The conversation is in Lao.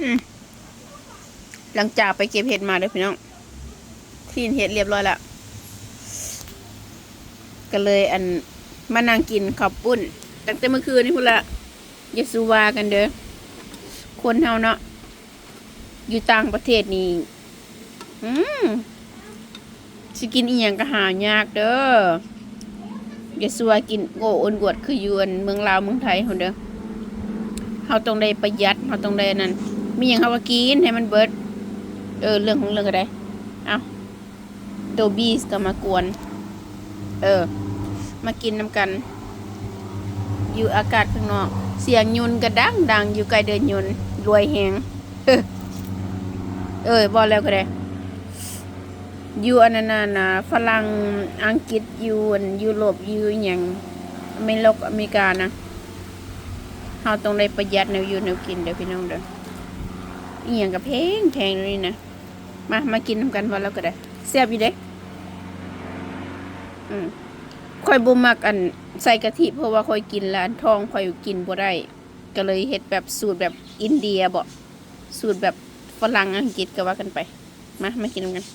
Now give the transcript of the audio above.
ອືມ ຫຼັງຈາກໄປເກັບເຫັດມາເດີພີ່ນ້ອງ ຄລີນເຫັດລຽບຮ້ອຍລະ ກໍເລີຍອັນ ມານັ່ງກິນເຂົ້າປຸ້ນຕັ້ງແຕ່ມື້ຄືນນີ້ພຸ້ນລະ. ຢ່າສູ່ວ່າກັນເດີ ຄົນເຮົາເນາະ ຢູ່ຕ່າງປະເທດນີ້ ອືມ ຊິກິນອີ່ຫຍັງກໍຫາຍາກເດີ. ຢ່າຊົ່ວກິນໂອ້ອົນກວດຄືຢູ່ອັນເມືອງລາວເມືອງໄທພຸ້ນເດີ. ເຮົາຕ້ອງໄດ້ປະຢັດ ເຮົາຕ້ອງໄດ້ອັນນັ້ນ ມີຫຍັງເຮົາກໍກິນໃຫ້ມັນເບິດ. ເອີ ເລື່ອງຂອງເລື່ອງກໍໄດ້ ເອົ້າ ໂຕບີສກໍມາກວນ ເອີ ມາກິນນຳກັນ ຢູ່ອາກາດຂ້າງນອກ ສຽງຍົນກໍດັງໆ ຢູ່ໃກ້ເດີ່ນຍົນ ລວຍແຮງ. ເອີ ເວົ້າແລ້ວກໍໄດ້ ຢູ່ອັນນັ້ນນະ ຝຣັ່ງ ອັງກິດ ຢູ່ອັນຢູໂຣບ ຢູ່ອີ່ຫຍັງ ອາເມລິກ ອາເມລິການະ ເຮົາຕ້ອງໄດ້ປະຢັດແນວຢູ່ແນວກິນເດີພີ່ນ້ອງເດີ. ອີ່ຫຍັງກໍແພງໆ ດຽວນີ້ນະ. ມາ ມາກິນນຳກັນ ເວົ້າແລ້ວກໍໄດ້ ແຊບຢູ່ເດ້. ອືມ ຂ້ອຍບໍ່ມັກອັນໃສ່ກະທິ ເພາະວ່າຂ້ອຍກິນແລ້ວອັນທ້ອງຂ້ອຍກິນບໍ່ໄດ້ ກໍເລີຍເຮັດແບບສູດແບບອິນເດຍບໍ ສູດແບບຝຣັ່ງອັງກິດກໍວ່າກັນໄປ. ມາ ມາກິນນຳກັນ.